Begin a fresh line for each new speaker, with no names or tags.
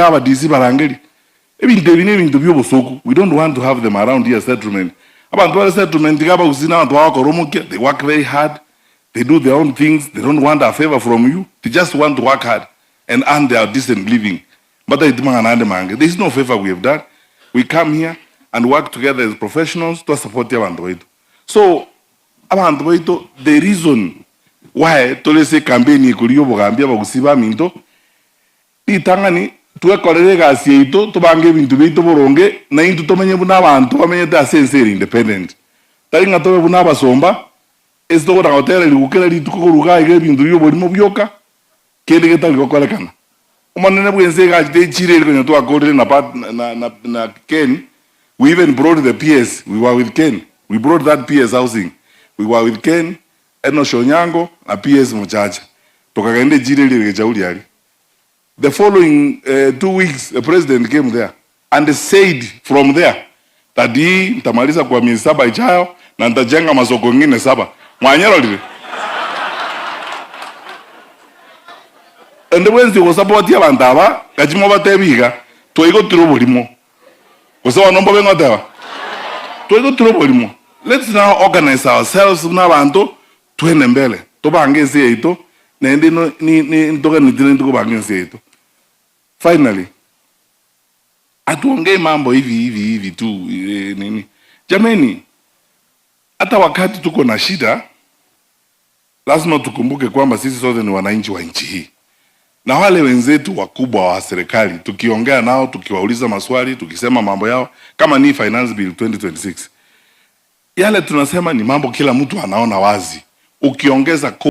Aba DC barangeri ebinto ebi nebinto bia obosoku. We don't want to have them around here. Settlement, abanto bare settlement iga abagusii na abanto bagokora omokia. They work very hard, they do their own things, they don't want a favor from you, they just want to work hard and earn their decent living. Mbataeti mang'ana ande mange. There is no favor we have done. We come here and work together as professionals to support abanto baito. So abanto baito, the reason why tore ase ecampaign ekori ya obogambi, abagusii baminto, ritang'ani twekorere egasi yaito, tobange ebinto biaito boronge, na intwe tomenye buna abanto bamenyete ase ense ere independent. Tari ng'a tobe buna abasomba, ase tokona gotererigwa kera rituko korwa iga iga ebinto bi'oborimo bioka, kende getari gokorekana. Omonene bw'ense iga achete echiro ere konya twakorire na part na na na Ken, we even brought the PS, we were with Ken, we brought that PS housing, we were with Ken, Enosh Onyango na PS Mochache, tokagenda echiro eria Gechauri aria. The following 2 weeks the president came there and said from there that hii nitamaliza kwa miezi 7 ijayo na nitajenga masoko ngine 7. Mwanyarorire? Ende bwensi ogosapotia abanto aba gachie mobatebi iga, twaigotire oborimo. Gose bono mbobe ngoteba? Twaigotire oborimo. Let's now organize ourselves buna abanto twende mbele, tobange ense yaito naende no ni ni ntoganeti naintwe kobanga ense yaito. Finally, hatuongei mambo hivi hivi hivi tu nini. Jameni, hata wakati tuko na shida lazima tukumbuke kwamba sisi sote ni wananchi wa nchi hii, na wale wenzetu wakubwa wa serikali tukiongea nao, tukiwauliza maswali, tukisema mambo yao kama ni Finance Bill 2026, yale tunasema ni mambo kila mtu anaona wazi. Ukiongeza